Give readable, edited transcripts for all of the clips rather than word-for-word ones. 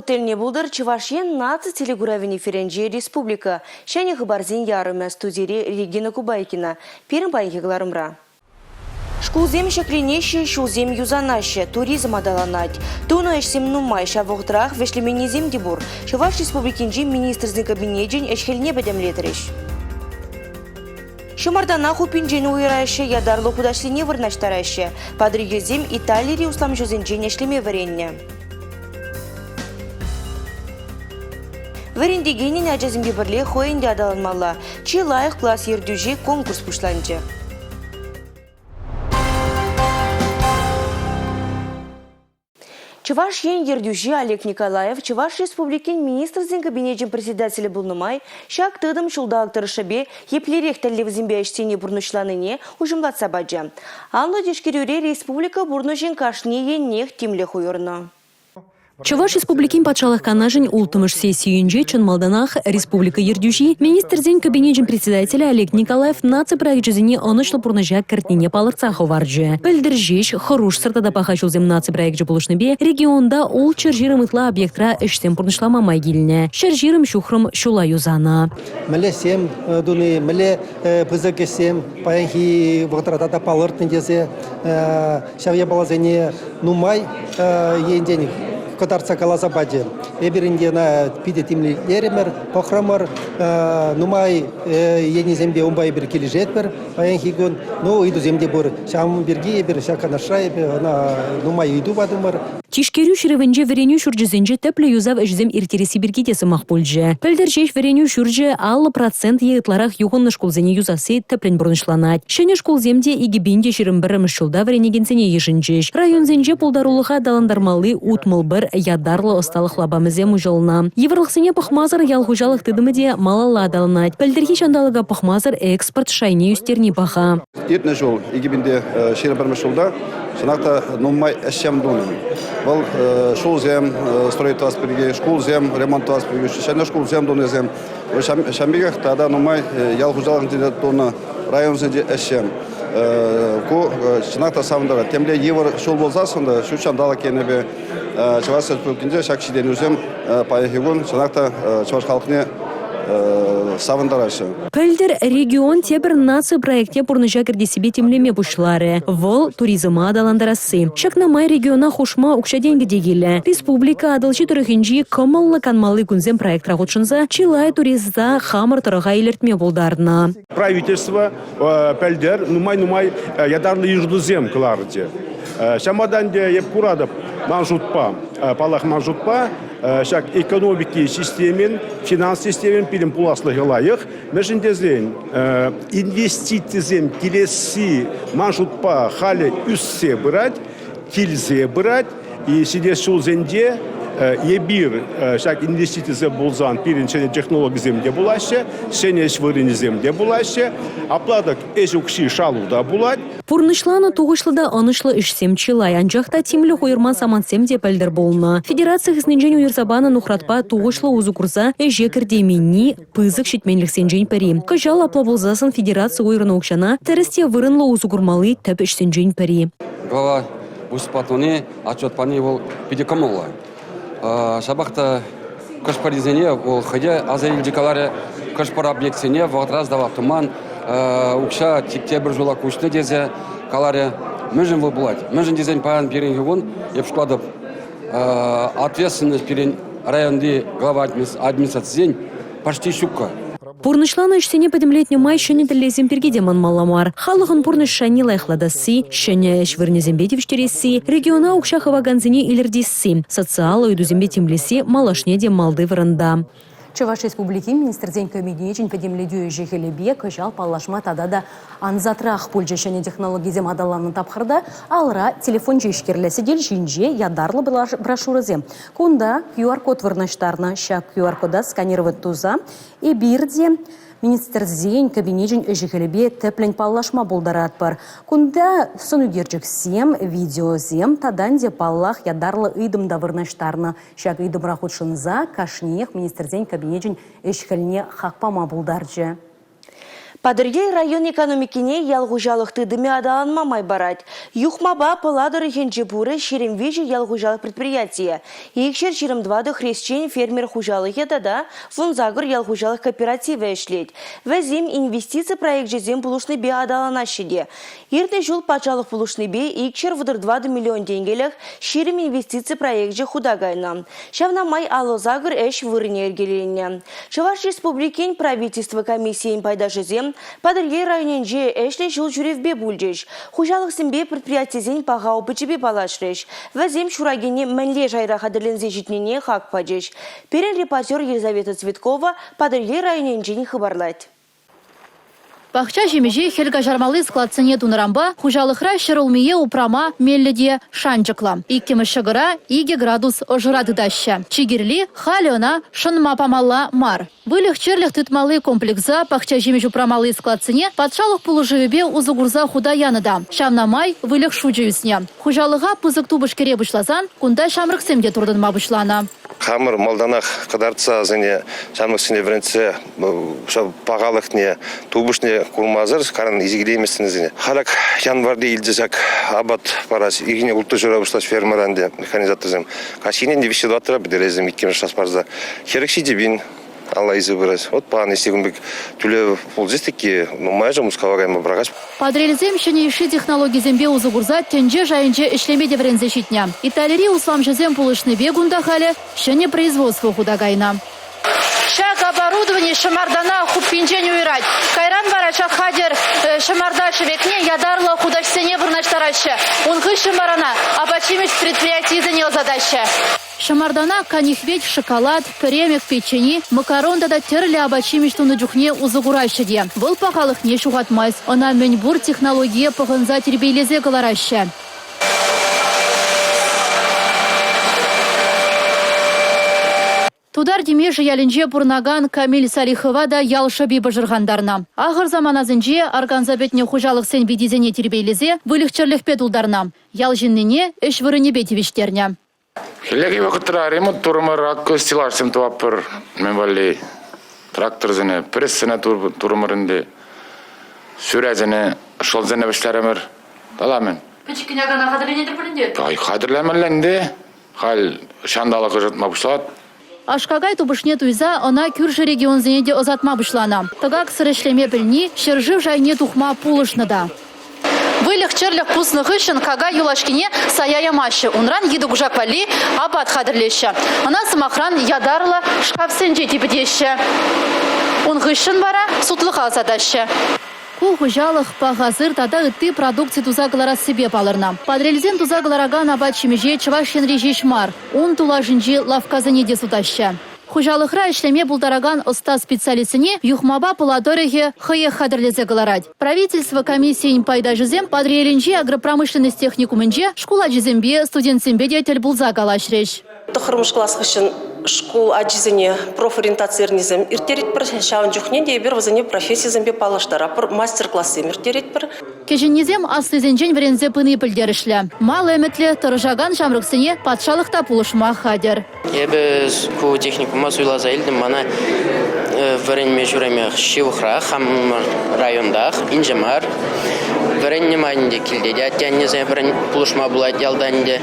Вӑхӑт тӗлне пултӑр Чӑваш Ен наци телекуравӗн эфирӗнче республика ҫӗнӗ хыпарсен ярӑмӗ студире Регина Кубайкина. Пирӗн паянхи кӑларӑмра. Шкулсем ҫӗкленеҫҫӗ, ҫулсем юсанаҫҫӗ, туризм аталанать. Тунӑ ӗҫсем нумай, ҫав вӑхӑтрах вӗҫлеменнисем те пур. Чӑваш Республикинчи Министрсен Кабинечӗн ӗҫ-хӗлне пӗтӗмлетрӗҫ. Ҫӑмартана хуппинчен уйӑраҫҫӗ, ятарлӑ хутаҫсене вырнаҫтараҫҫӗ. Патӑрьелсем Италири усламҫӑсенчен ӗҫлеме вӗреннӗ. Вӗрентекенӗн ачасемпе пӗрле хӑйӗн те аталанмалла. Чи лайӑх класс ертӳҫи конкурс пуҫланчӗ. Чӑваш Ен ертӳҫи Олег Николаев Чӑваш Республикин Министрсен Кабинечӗн председателӗ пулнӑ май ҫак тытӑм ҫулталӑк тӑрӑшшӗпе еплерех тӗллевсемпе ӗҫсене пурнӑҫланине уҫӑмлатса пачӗ. Анлӑ тишкерӳре республика пурнӑҫӗн кашни еннех тимлӗх уйӑрнӑ. Чӑваш Республикин Патшалӑх Канашӗн улттӑмӗш сессийӗнче чӑн малтанах республика ертӳҫи, Министрсен Кабинечӗн председателӗ Олег Николаев наци проекчӗсене ӑнӑҫлӑ пурнӑҫа кӗртнине палӑртса хӑварчӗ. Пӗлтӗр ҫеҫ Хӑрушсӑр тата паха ҫулсем наци проекчӗ пулӑшнипе регионта 620 ытла объектра ӗҫсем пурнӑҫлама май килнӗ. 120 ҫухрӑм ҫула юсанӑ. Мӗнлесем туни, мӗнле пысӑк ӗҫсем паянхи вӑхӑтра тата палӑртнӑ тесе ҫав япаласене нумай енчен кӑтартса каласа пачӗ. Эпир ӗнтӗ ӑна питӗ тимлерӗмӗр, пӑхрӑмӑр. Нумай енӗсемпе унпа эпир килӗшетпӗр паянхи кун. Ну, ыйтусем те пур. Ҫавӑн пирки эпир ҫак канашра эпир ӑна нумай ыйту патӑмӑр. Тишкерӳ ҫырӑвӗнче вӗренӳ ҫурчӗсенче тӗплӗ юсав ӗҫӗсем ирттересси пирки те сӑмах пулчӗ. Пӗлтӗр ҫеҫ вӗренӳ ҫурчӗ 50 процент е ытларах юхӑннӑ шкулсене юсасси тӗплӗн пурнӑҫланать. Ҫӗнӗ шкулсем те 2021 ҫулта вӗренекенсене йышӑнчӗҫ. Районсенче пултарулӑха аталантармалли 61 ятарлӑ ӑсталӑх лапамӗсем уҫӑлнӑ. Йывӑрлӑхсене пӑхмасӑр ял хуҫалӑх тытӑмӗ те малалла аталанать. Пӗлтӗрхи ҫанталӑка пӑхмасӑр экспорт шайне ӳстерни паха. Иртнӗ ҫул, 2021 ҫулта, чӑнах та нумай ӗҫсем тунӑ. Вӑл ҫулсем строить тӑвас пирки, шкулсем ремонт тӑвас пирки, ҫӗнӗ шкулсем тунисем. Ҫавӑн пекех тата нумай ял хуҫалӑхӗнче тунӑ районсенчи ӗҫсем. Ку чӑнах та савӑнтарать. Темле йывӑр ҫул пулсассӑн та ҫут ҫанталӑк енӗпе Чӑваш Республикинче ҫак ҫитӗнӳсем паянхи кун чӑнах та чӑваш халӑхне савӑнтараҫҫӗ. Пӗлтӗр регион тепӗр наци проектне пурнӑҫа кӗртессипе тимлеме пуҫларӗ. Вӑл туризма аталантарасси. Ҫакна май региона хушма укҫа-тенкӗ те килӗ. Республика Атӑлҫи тӑрӑхӗнчи кӑмӑллӑ канмалли кунсем проектра хутшӑнса чылай туриста хамӑр тӑрӑха илӗртме пултарнӑ. Правительство пӗлтӗр нумай-нумай ятарлӑ йышӑнусем кӑларчӗ. Ҫавӑнпа ӗнтӗ эп куратӑп, ман шутпа, паллах, ман шутпа, ҫак экономики системин, финанс системин пирӗн пуласлӑхӗ лайӑх. Мӗншӗн тесен инвестицисем килесси, ман шутпа, халӗ ӳссе пырать, килсе пырать. И ҫитес ҫулсенче эпир ҫак инвестицисем пулсан пирӗн ҫӗнӗ технологисем те пулаҫҫӗ, ҫӗнӗ ӗҫ вырӑнӗсем те пулаҫҫӗ. Апла-тӑк ӗҫ укҫи шалу та пулать. Пурнӑҫланӑ тухӑҫлӑ та ӑнӑҫлӑ ӗҫсем чылай, анчах та тимлӗх уйӑрман самантсем те пӗлтӗр пулнӑ. Федераци хыснинчен уйӑрса панӑ нухратпа тухӑҫлӑ усӑ курса ӗҫе кӗртейменни пысӑк ҫитменлӗхсенчен пӗри. Кӑҫал апла пулсассӑн федераци уйӑрнӑ укҫана тӗрӗс те вырӑнлӑ усӑ курмалли тӗп ӗҫсенчен пӗри. Глава уҫӑпа туни, отчет пани вӑл питӗ кӑмӑллӑ. Ҫапах та хӑш-пӗрисене вӑл хӑй те аса илчӗ каларӗ, хӑш-пӗр объектсене вӑхӑтра сдавать туман, укҫа тепӗр ҫула куҫнӑ тесе каларӗ. Мӗншӗн вӑл пулать? Мӗншӗн тесен паян пирӗн кун, эп шутлатӑп, ответственность пирӗн районти глава администрацисен почти ҫуккӑ. Пурнӑҫланӑ ӗҫсене пӗтӗмлетнӗ май ҫӗнӗ тӗллевсем пирки те манмалла мар. Халӑхӑн пурнӑҫ шайне лайӑхлатасси, ҫӗнӗ ӗҫ вырӑнӗсемпе тивӗҫтересси, региона укҫа хывакансене илӗртесси, социаллӑ ыйтусемпе тимлесси малашне те малти вырӑнта. Чӑваш Республикин Министрсен Кабинечӗн пӗтӗмлетӳ ӗҫӗ-хӗлӗпе кӑҫал паллашма тата та ансатрах пулчӗ. Ҫӗнӗ технологисем аталаннӑ тапхӑрта алра телефон ҫеҫ кирлӗ. Сӗтел ҫинче ятарлӑ брошюрӑсем. Кунта QR-код вырнаҫтарнӑ. Ҫак QR-кода сканировать туса Эпир те министрсен кабинечӗн ӗҫӗ-хӗлӗпе тӗплӗн паллашма пултаратпӑр. Кунта сӑнӳкерчӗксем, видеосем тата ӗнтӗ, паллах, ятарлӑ ыйтӑм та вырнаҫтарнӑ. Ҫак ыйтӑмра хутшӑнса кашниех министрсен кабинечӗн ӗҫ-хӗлне хак пама пултарчӗ. Патӑрьел район экономикине ял хуҫалӑх тытӑмӗ аталанма май парать. Юхмапа Пӑла тӑрӑхӗнче пурӗ 23 ял хуҫалӑх предприятийӗ, 224 хресчен фермер хуҫалӑхӗ тата 18 ял хуҫалӑх кооперативӗ ӗҫлет. Вӗсем инвестици проекчӗсем пулӑшнипе аталанаҫҫӗ те. Иртнӗ ҫул патшалӑх пулӑшнипе 234 миллион тенкӗлӗх 20 инвестици проекчӗ хута кайнӑ. Ҫавна май 58 ӗҫ вырӑнӗ йӗркеленнӗ. Чӑваш Республикин Правительство комиссийӗн пайташӗсем Патӑрьел районӗнче ӗҫлӗ ҫул ҫӳревпе пулчӗҫ, хуҫалӑхсемпе предприятисен паха опычӗпе паллашрӗҫ. Вӗсем ҫуракине мӗнле шайра хатӗрленсе ҫитнине хак пачӗҫ. Пирӗн репортер Елизавета Цветкова Патӑрьел районӗнчен хыпарлать. Пахча ҫимӗҫе хӗл каҫармалли складсене тунӑранпа хуҫалӑхра ҫӗрулмие упрама меллӗ те шанчӑклӑ. Иккӗмӗш ҫӑкӑра 2 градус ӑшӑра тытаҫҫӗ. Чи кирли, халӗ ӑна шӑнма памалла мар. Выльӑх-чӗрлӗх тытмалли комплекса, пахча ҫимӗҫ упрамалли складсене патшалӑх пулӑшӑвӗпе усӑ курса хута янӑ та. Ҫавна май выльӑх шучӗ ӳснӗ. Хуҫалӑха пысӑк тупӑш кӗре пуҫласан кунта ҫамрӑксем те туртӑнма пуҫланӑ. Хамӑр малтанах кӑтартса вӗсене, ҫамрӑксене вӗрентсе ҫав пахалӑхне, тупӑшне курмасӑр каран илсе килейместӗн вӗсене. Халь январьте илчӗ ҫак апат парас. Ирхине улттӑ ҫура пуҫлаҫ фермӑра ӗнтӗ механизаторсем. Каҫхине ӗнтӗ виҫҫе тӑваттӑра пӗтересем иккӗмӗш шас парса. 47 пин алла илсе пырать. Вот пан, если кун пек тӳлев пулчӗ таки, нумайӑшӗ Мускава кайма пӑрахаҫ. Патӑрьелсем ҫӗнӗ йышши технологисемпе усӑ курса тӗнче шайӗнче ӗҫлеме те вӗренсе ҫитнӗ. Италири усламҫӑсем пулӑшнипе кунта халӗ ҫӗнӗ производство хута кайнӑ. Ҫак оборудовани ҫӑмартана хуппинчен уйӑрать. Кайран вара ҫак хатӗр ҫӑмарта шӗвекне ятарлӑ хутаҫсене вырнаҫтараҫҫӗ. Ун хыҫҫӑн вара ӑна апат-ҫимӗҫ предприятийӗсене ӑсатаҫҫӗ. Ҫӑмартана канихвет, шоколад, пӗремӗк, печени, макарон тата тӗрлӗ апат-ҫимӗҫ тунӑ чухне усӑ кураҫҫӗ те. Вӑл пахалӑхне ҫухатмасть. Ӑна мӗн пур технологие пӑхӑнса тирпейлесе кӑлараҫҫӗ. Тутар Тимешӗ ялӗнче пурӑнакан Камиль Салихова та ял шӑпи пӑшӑрхантарнӑ. Ахӑр саманасенче арканса пӗтнӗ хуҫалӑхсен витисене тирпейлесе выльӑх-чӗрлӗхпе тултарнӑ. Ял ҫыннине ӗҫ вырӑнӗпе тивӗҫтернӗ. Хӗллехи вӑхӑтра ремонт турӑмӑр, акӑ стеллажсем тӑватпӑр мӗн валли. Тракторсене, прессене турӑмӑр ӗнтӗ. Сӳресене, шӑлсене вӗҫлерӗмӗр. Кала-мӗн. Пӗчӗккӗн акана хатӗрленетӗр пуль ӗнтӗ? Хатӗрлемелле ӗнтӗ. Халь ҫанталӑк ӑшӑтма пуҫлать. Аш-какай тупӑшне туйса ӑна кӳршӗ регионсене те ӑсатма пуҫланӑ. Тӑкаксӑр ӗҫлеме пӗлни ҫӗршыв шайне тухма пулӑшнӑ та. Выльӑх-чӗрлӗх пуснӑ хыҫҫӑн какай юлашкине сая ямаҫҫӗ. Унран йытӑ-кушак валли апат хатӗрлеҫҫӗ. Ӑна, сӑмахран, ятарлӑ шкафсенче типӗтеҫҫӗ. Ун хыҫҫӑн вара сутлӑха ӑсатаҫҫӗ. Ку хуҫалӑх паха сыр тата ытти продукци туса кӑларассипе палӑрнӑ. Патӑрьелсем туса кӑларакан апат-ҫимӗҫе Чӑваш Енри ҫеҫ мар, ун тулашӗнчи лавккасене те сутаҫҫӗ. Хуҫалӑхра ӗҫлеме пултаракан ӑста специалистсене Юхмапа Пӑла тӑрӑхӗ хӑех хатӗрлесе кӑларать. Правительство комиссийӗн пайташӗсем Патӑрьелӗнчи агропромышленность техникумӗнче шкул ачисемпе, студентсемпе те тӗл пулса калаҫрӗҫ. Тӑххӑрмӗш класс хыҫҫӑн шкул ачисене профориентаци эрнисем ирттеретпӗр. Ҫавӑн чухне те эпир вӗсене профессисемпе паллаштаратпӑр, мастер-классем ирттеретпӗр. Кӗҫӗннисем аслисенчен вӗренсе пыни пӗлтерӗшлӗ. Мал ӗмӗтлӗ, тӑрӑшакан ҫамрӑксене патшалӑх та пулӑшма хатӗр. Эпӗ ку техникума суйласа илтӗм. Мана вӗренме ҫӳреме ҫывӑхрах, хамӑр районтах, инҫе мар. Вӗреннӗ май ӗнтӗ килте те атте-аннесене пулӑшма пулать ялта ӗнтӗ.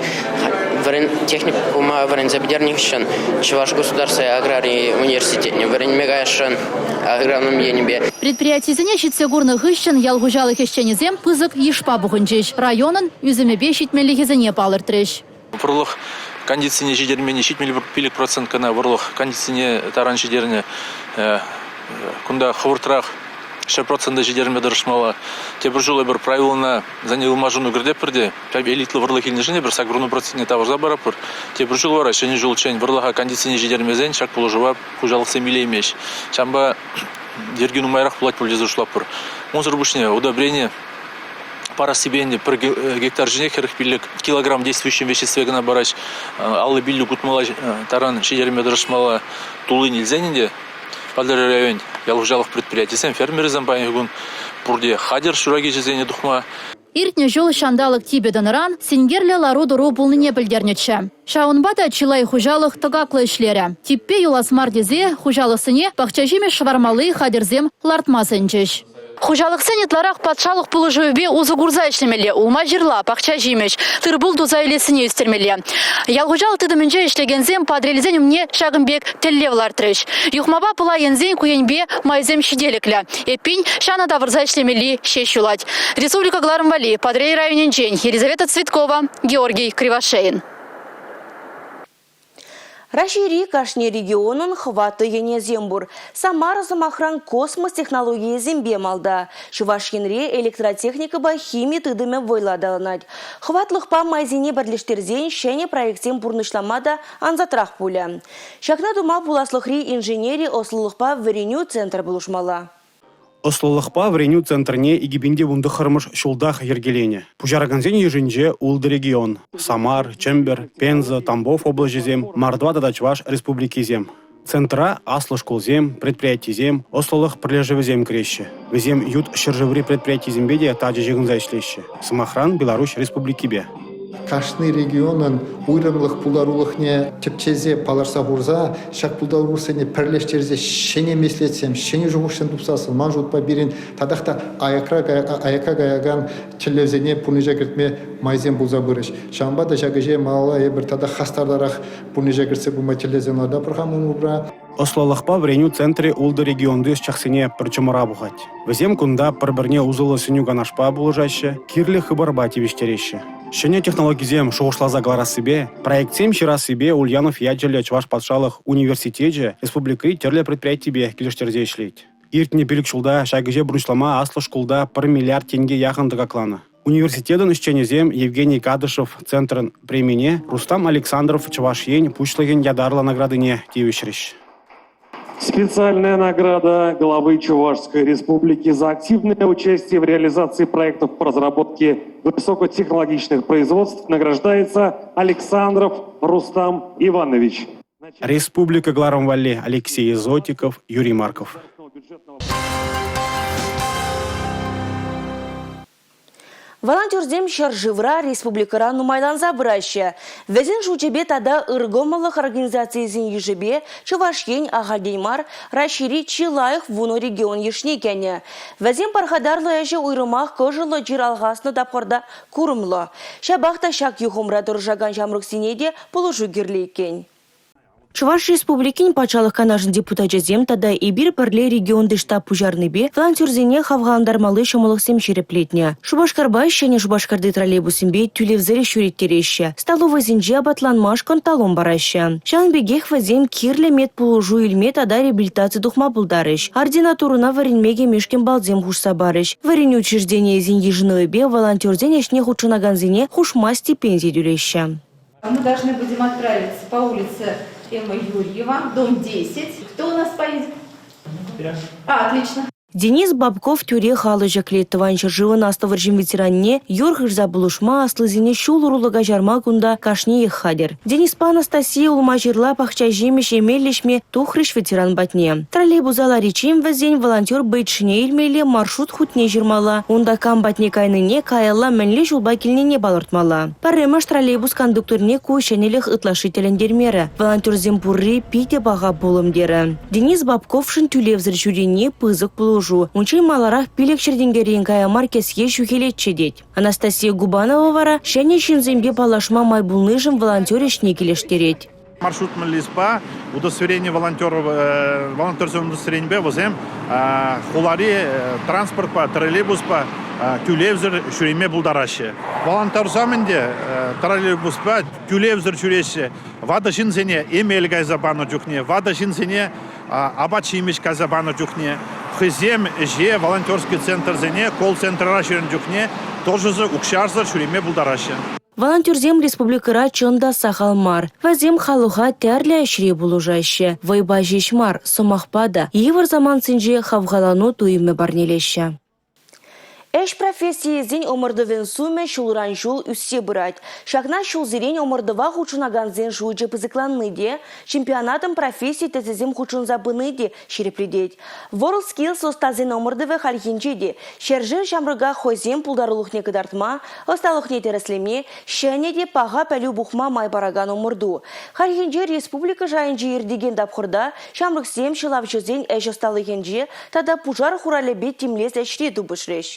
Техникума вӗренсе пӗтернӗ хыҫҫӑн Чӑваш государство аграри университетне вӗренме каясшӑн агроном енӗпе. Предприятисене ҫитсе курнӑ хыҫҫӑн ял хуҫалӑх ӗҫченӗсем пысӑк йышпа пухӑнчӗҫ, районӑн ӳсӗмӗпе ҫитменлӗхӗсене палӑртрӗҫ. Вӑрлӑх кондицине ҫитерменни 75 процент кӑна вӑрлӑх кондицине таран ҫитернӗ. Кунта хӑвӑртрах 100 процента ҫитерме тӑрӑшмалла. Тепӗр ҫул эпир правилӑна за ылмашӑну кӗртетпӗр те элитлӑ вӑрлӑх илнӗшӗн эпир саккун процентне тавӑрса паратпӑр. Тепӗр ҫул вара ҫӗнӗ ҫулччен вӑрлӑха кондицине ҫитермесен ҫак пулӑшӑва хуҫалӑхсем илеймест. Ҫавӑнпа йӗрки нумайрах пулать пуль тесе шутлатпӑр. Унсӑр пуҫне удобрени парассипе ӗнтӗ пӗр гектар ҫине 45 килограмм действующим веществе кӑна параҫ. 55 утмӑла таран ҫитерме тӑрӑшмалла. Туллин илсен ӗнтӗ Патӑрьел район ял хуҫалӑх предприятийӗсем, фермерӗсем паянхи кун пурте хатӗр ҫуракиҫӗсене тухма. Иртнӗ ҫул ҫанталӑк типӗ тӑнӑран синкерлӗ лару-тӑру пулнине пӗлтернӗччӗ. Ҫавӑнпа та чылай хуҫалӑх тӑкаклӑ ӗҫлерӗ. Типпе юлас мар тесе хуҫалӑхсене пахча ҫимӗҫ шӑвармалли хатӗрсем лартма сӗнчӗҫ. Хуҫалӑхсен ытларах патшалӑх пулӑшӑвӗпе усӑ курса ӗҫлемелле, улма-ҫырла, пахча ҫимӗҫ, тыр-пул туса илессине ӳстермелле. Ял хуҫалӑх тытӑмӗнче ӗҫлекенсем Патӑрьелсен умне ҫакӑн пек тӗллев лартрӗҫ. Юхмапа Пӑла енсен ку енпе майсем ҫителӗклӗ. Эппин, ҫанӑ тавӑрса ӗҫлемелли ҫеҫ юлать. Республика кӑларӑм валли Патӑрьел районӗнчен Елизавета Цветкова, Георгий Кривошеин. Раҫҫейри кашни регионӑн хӑватлӑ енӗсем пур. Самара, сӑмахран, космос технологийӗсемпе малта. Чӑваш Енре электротехникӑпа хими тытӑмӗ вӑйлӑ аталанать. Хӑватлӑхпа майсене пӗрлештерсен ҫӗнӗ проектсем пурнӑҫлама та ансатрах пулӗ. Ҫакна тума пуласлӑхри инженери ӑслӑлӑхпа вӗренӳ центрӗ пулӑшмалла. Ӑслӑлӑхпа вӗренӳ центрне 2019-мӗш ҫултах йӗркеленӗ. Пуҫаракансен йышӗнче ултӑ регион: Самар, Чӗмпӗр, Пенза, Тамбов облаҫӗсем, Мордва тата Чӑваш республикисем. Центра аслӑ шкулсем, предприятисем, ӑслӑлӑх пӗрлешӗвӗсем кӗреҫҫӗ. Вӗсем ют ҫӗршыври предприятисемпе те тачӑ ҫыхӑнса ӗҫлеҫҫӗ. Сӑмахран, Беларуҫ Республикипе. Кашни регионӑн уйрӑмлӑх пултарулӑхне тӗпчесе палӑртса хурса ҫак пултарулӑхсене пӗрлештерсе ҫӗнӗ меслетсем, ҫӗнӗ шухӑшсем тупсассӑн ман шутпа пирӗн татах та аякра аякка каякан тӗллевсене пурнӑҫа кӗртме майсем пулса пырӗҫ. Ҫавӑнпа та ҫак ӗҫе малалла эпир тата хастартарах пурнӑҫа кӗртсе пыма тӗллевсем лартатпӑр-ха умра. Ӑслӑлӑхпа вӗренӳ центрӗ ултӑ регионти ӑсчахсене пӗр чӑмӑра пухать. Вӗсем кунта пӗр-пӗрне усӑллӑ сӗнӳ-канашпа пулӑшаҫҫӗ, кирлӗ хыпарпа тивӗҫтереҫҫӗ. Ҫӗнӗ технологисем шухӑшласа кӑларассипе, проектсем ҫырассипе Ульянов ячӗллӗ Чӑваш патшалӑх университечӗ республикӑри тӗрлӗ предприятипе килӗштерсе ӗҫлет. Иртнӗ пилӗк ҫулта ҫак ӗҫе пурнӑҫлама аслӑ шкулта пӗр миллиард тенке яхӑн тӑкакланӑ. Университетӑн ӗҫченӗсем Евгений Кадышев центрӑн премине, Рустам Александров Чӑваш Ен Пуҫлӑхӗн ятарлӑ наградине тивӗҫрӗҫ. Специальная награда главы Чувашской Республики за активное участие в реализации проектов по разработке высокотехнологичных производств награждается Александров Рустам Иванович. Республика кӑларӑм валли Алексей Зотиков, Юрий Марков. Волонтерсем ҫӗршывра, республикӑра нумайланса пыраҫҫӗ. Вӗсен шучӗпе тата ыркӑмӑллӑх организацийӗсен йышӗпе Чӑваш Ен ахальтен мар Раҫҫейри чи лайӑх вунӑ регион йышне кӗнӗ. Вӗсем пархатарлӑ ӗҫӗ уйрӑмах кӑшӑллӑ чир алхаснӑ тапхӑрта курӑмлӑ. Ҫапах та ҫак юхӑмра тӑрӑшакан ҫамрӑксене те пулӑшу кирлӗ иккен. Чӑваш Республикин Патшалӑх Канашӗн депутачӗсем тата «Эпир пӗрле» регионти штаб пуҫарнипе волонтерсене хавхалантармалли ҫӑмӑллӑхсем ҫирӗплетнӗ. Шупашкарпа Ҫӗнӗ Шупашкарти троллейбуссемпе тӳлевсӗрех ҫӳреттереҫҫӗ, столовӑйсенче апатланмашкӑн талон параҫҫӗ. Ҫавӑн пекех вӗсем кирлӗ медпулӑшу илме тата реабилитаци тухма пултарӗҫ. Ординатурӑна вӗренме кӗмешкӗн балсем хушса парӗҫ. Вӗренӳ учрежденийӗсен йышӑнӑвӗпе волонтерсен ӗҫне хутшӑнакансене хушма стипенди тӳлеҫҫӗ. Мы должны будем отправиться по улице Эмма Юрьева, дом 10. Кто у нас поедет? Я. А, отлично. Денис Бабков тӳрех алӑ ҫӗклет Тӑван ҫӗршывӑн Аслӑ вӑрҫин ветеранне юр хырса пулӑшма, аслисене ҫул урлӑ каҫарма кунта кашниех хатӗр. Дениспа Анастасия улма-ҫырла, пахча ҫимӗҫ, эмел леҫме тухрӗҫ ветеран патне. Троллейбуса лариччен вӗсен волонтер бейджне илмелле, маршрут хутне ҫырмалла, унта кам патне кайнине, каялла мӗнле ҫулпа килнине палӑртмалла. Пӗрремӗш троллейбус кондукторне ку ҫӗнӗлӗх ытлашши тӗлӗнтермерӗ. Волонтерсем пурри питӗ паха пулӑм терӗ. Денис Бабковшӑн тӳлевсӗр ҫӳрени пысӑк пулӑшу. Унччен маларах 500 тенкӗрен кая мар кӗсье ҫӳхелетчӗ тет. Анастасия Губанова вара ҫӗнӗ ҫынсемпе паллашма май пулнишӗн волонтер ӗҫне килӗштерет. Маршрут листпа удостоверение волонтер, волонтерсен удостоверенипе вӗсем хулари транспортпа, троллейбуспа тӳлевсӗр ҫӳреме пултараҫҫӗ. Волонтерсем ӗнтӗ троллейбуспа тӳлевсӗр ҫӳреҫҫӗ. Ватӑ ҫынсене эмел кайса панӑ чухне, ватӑ ҫынсене апат-ҫимӗҫ кайса панӑ чухне, хӑйсем ӗҫе волонтерский центрсене, колл-центра ҫӳренӗ чухне тоже укҫасӑр ҫӳреме пултараҫҫӗ. Волонтерсем республикӑра чӑн та сахал мар. Вӗсем халӑха тӗрлӗ ӗҫре пулӑшаҫҫӗ. Вӑйпа ҫеҫ мар, сӑмахпа та йывӑр самантсенче хавхалану туйӑмӗ парнелеҫҫӗ. Ӗҫ профессийӗсен ӑмӑртӑвӗн сумӗ ҫулран-ҫул ӳссе пырать. Ҫакна ҫулсерен ӑмӑртӑва хутшӑнакансен шучӗ пысӑкланни те, чемпионатӑн професси тӗсӗсем хутшӑнса пыни те ҫирӗплетет. WorldSkills ӑстасен ӑмӑртӑвӗ хальхинче те ҫӗршер ҫамрӑка хӑйсен пултарулӑхне кӑтартма, ӑсталӑхне тӗрӗслеме, ҫӗнӗ те паха пӗлӳ пухма май паракан ӑмӑрту. Хальхинче республика шайӗнче иртекен тапхӑрта ҫамрӑксем ҫӑлавҫӑсен ӗҫ ӑсталӑхӗнче тата пушар хуралӗпе тимлес ӗҫре тупӑшрӗҫ.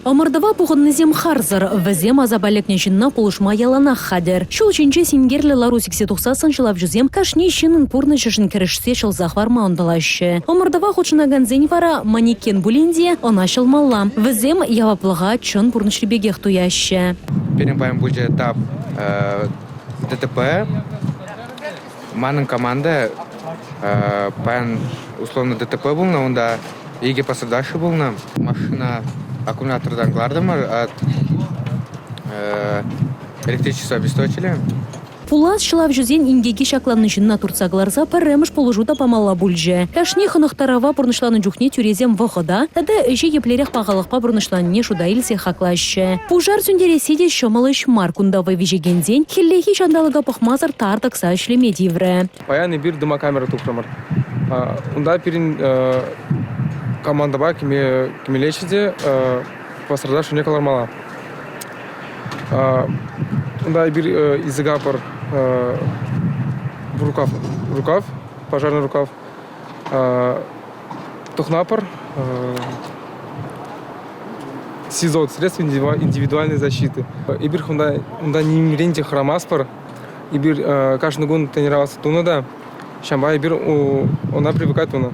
Ӑмӑртӑва пухӑннисем харсӑр. Вӗсем асапа лекнӗ ҫынна пулӑшма яланах хатӗр. Ҫул ҫинче синкерлӗ лару сиксе тухсассӑн ҫӑлавҫӑсем кашни ҫыннӑн пурнӑҫӗшӗн кӗрешсе ҫӑлса хӑварма ӑнтӑлаҫҫӗ. Ӑмӑртӑва хутшӑнакансен вара манекен пулин те ӑна ҫӑлмалла. Вӗсем яваплӑха чӑн пурнӑҫри пекех туяҫҫӗ. Пирӗн паян пулчӗ этап ДТП. Манӑн команда паян условно ДТП пулнӑ, унта икӗ пострадавший пулнӑ. Машина аккумулятортан кӑлартӑмӑр, электричество обесточили. Пулас ҫӑлавҫӑсен инкеке ҫакланнӑ ҫынна туртса кӑларса пӗрремӗш пулӑшу та памалла пулчӗ. Кашни хӑнӑхтарӑва пурнӑҫланӑ чухне тӳресем вӑхӑта тата ӗҫе еплерех пахалӑхпа пурнӑҫланине шута илсе хаклаҫҫӗ. Пушар сӳнтересси те ҫӑмӑл ӗҫ мар. Кунта вӑй виҫекенсен хӗллехи ҫанталӑка пӑхмасӑр тар тӑкса ӗҫлеме тиврӗ. Паян эпир дымокамера тухрӑмӑр. Унта пирӗн командӑпа кӗмеллеччӗ те пострадавшине кӑлармалла. Унта эпир языка рукав, рукав, пожарный рукав Тухнапӑр СИЗО, средства индивидуальной защиты. Эпир унта, унта нимрен те хӑрамастпӑр. Эпир кашни кун тренироваться тунӑ та, ҫавӑнпа эпир ӑна привыкать тунӑ.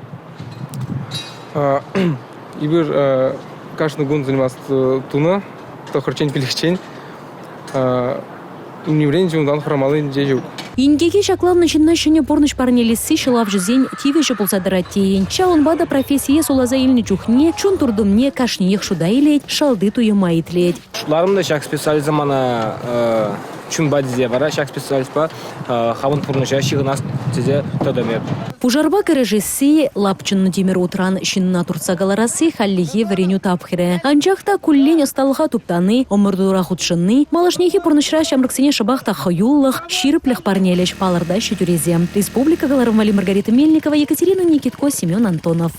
Эпир кашни кун заниматься тунӑ, тӑхӑрччен пилӗкчен. Нимрен те унтан хӑрамалли те ҫук. Инкеке ҫакланнӑ ҫынна ҫӗнӗ пурнӑҫ парнелесси ҫӑлавҫӑсен тивӗҫӗ пулса тӑрать тейӗн. Ҫавӑнпа та профессие суйласа илнӗ чухне чун туртӑмне кашниех шута илет, шалти туйӑма итлет. Шутларӑм та ҫак специализм мана чунпа тесе вара ҫак специалистпа хамӑн пурнӑҫа ҫыхӑнас тесе тӑтӑм эп. Пушарпа кӗрешесси, лапчӑннӑ тимӗр утран ҫынна туртса кӑларасси хальлӗхе вӗренӳ тапхӑрӗ. Анчах та куллен ӑсталӑха туптани, ӑмӑртура хутшӑнни малашнехи пурнӑҫра ҫамрӑксене шӑпах та хӑюлӑх, ҫирӗплӗх парнелӗҫ, палӑртаҫҫӗ тӳресем. Республика кӑларӑм валли Маргарита Мельникова, Екатерина Никитко, Семен Антонов.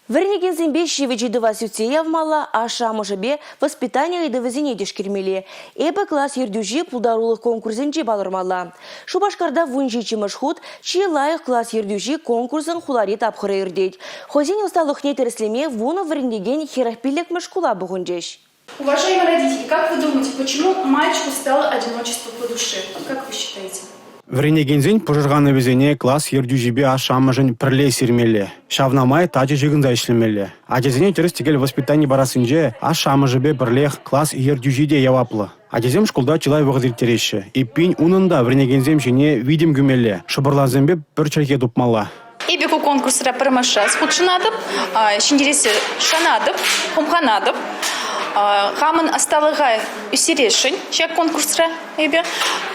Вӗренекенсемпе ҫивӗч ыйтӑва сӳтсе явмалла, ашшӗ-амӑшӗпе воспитани ыйтӑвӗсене тишкермелле. Эпӗ класс ертӳҫи пултарулӑх конкурсӗнче палӑрмалла. Шупашкарта вунҫиччӗмӗш хут чи лайӑх класс ертӳҫи конкурсӑн хулари тапхӑрӗ иртет. Хӑйсен ӑсталӑхне тӗрӗслеме вунӑ вӗрентекен 45-мӗш шкула пухӑнчӗҫ. Уважаемые родители, как вы думаете, почему мальчику стало одиночество по душе? Как вы считаете? Вӗренекенсен пӑшӑрханӑвӗсене класс ертӳҫипе ашшӗ-амӑшӗн пӗрле сирмелле. Ҫавна май тачӑ ҫыхӑнса ӗҫлемелле. Ачасене тӗрӗс-тӗкел воспитани парассинче ашшӗ-амӑшӗпе пӗрлех класс ертӳҫи те яваплӑ. Ачасем шкулта чылай вӑхӑт ирттереҫҫӗ. Эппин, унӑн та вӗренекенсем ҫине витӗм кӳмелле, шӑпӑрлансемпе пӗр чӗлхе тупмалла. Эпӗ ку конкурсра пӗрремӗш раз хутшӑнатӑп, ҫӗнтерессе шанатӑп, хумханатӑп. Хамӑн ӑсталӑха ӳстересшӗн ҫак конкурсра эпӗ,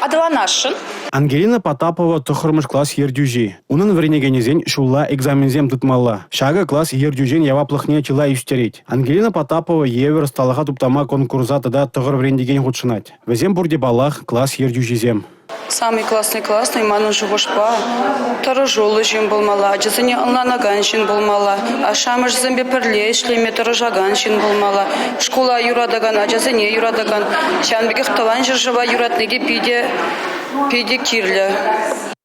аталанасшӑн. Ангелина Потапова тӑххӑрмӗш класс ертӳҫи. Унӑн вӗренекенӗсен ҫулла экзаменсем тытмалла. Ҫакӑ класс ертӳҫин яваплӑхне чылай ӳстерет. Ангелина Потапова евӗр ӑсталӑха туптама конкурса тата тӑхӑр вӗрентекен хутшӑнать. Вӗсем пурте, паллах, класс ертӳҫисем. Самый классный классный манӑн шухӑшпа тӑрӑшуллӑ ҫын пулмалла, ачасене ӑнланакан ҫын пулмалла, ашшӗ-амӑшӗсемпе пӗрле ӗҫлеме тӑрӑшакан ҫын пулмалла, шкула юратакан, ачасене юратакан, ҫавӑн пекех тӑван ҫӗршыва юратни те питӗ, питӗ кирлӗ.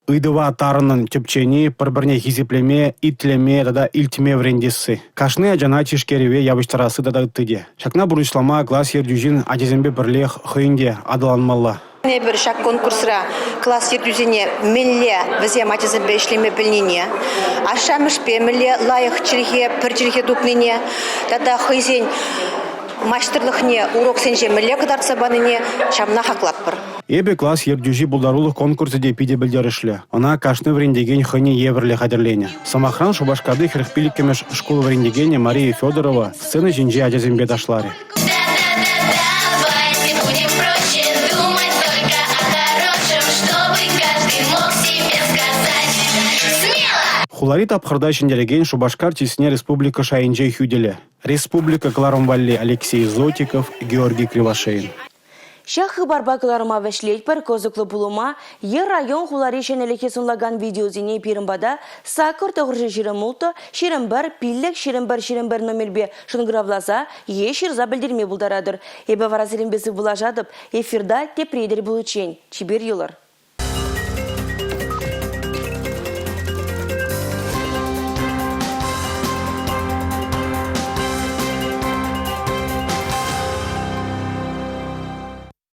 Ыйтӑва тарӑннӑн тӗпчени, пӗр-пӗрне хисеплеме, итлеме тата илтме вӗрентесси, кашни ачана тишкерӗве явӑҫтарасси тата ытти те. Ҫакна пурнӑҫлама класс ертӳҫин ачасемпе пӗрлех хӑйӗн те аталанмалла. Эпир ҫак конкурсра класс ертӳҫине мӗнле вӗсем ачасемпе ӗҫлеме пӗлнине, ашшӗ-амӑшпе мӗнле лайӑх чӗлхе, пӗр чӗлхе тупнине тата хӑйсен маҫтӑрлӑхне уроксенче мӗнле кӑтартса панине ҫавна хаклатпӑр. Эпӗ класс ертӳҫи пултарулӑх конкурсӗ те питӗ пӗлтерӗшлӗ. Ӑна кашни вӗрентекен хӑйне евӗрлӗ хатӗрленӗ. Сӑмахран, Шупашкарти 45-мӗш шкул вӗрентекенӗ Мария Федорова сцена ҫинче ачасемпе ташларӗ. Хулари тапхӑрта ҫӗнтерекен Шупашкар чысне республика шайӗнче хӳтӗлӗ. Республика кӑларӑм валли Алексей Зотиков, Георгий Кривошеин. Ҫак хыпарпа кӑларӑма вӗҫлетпӗр. Кӑсӑклӑ пулӑма е район-хулари ҫӗнӗлӗхе сӑнлакан видеосене пирӗн пата 8 926 21 5 21 21 номерпе шӑнкӑравласа е ҫырса пӗлтерме пултаратӑр. Эпӗ вара сирӗнпе сывпуллашатӑп. Эфирта тепре тӗл пуличчен. Чипер юлӑр.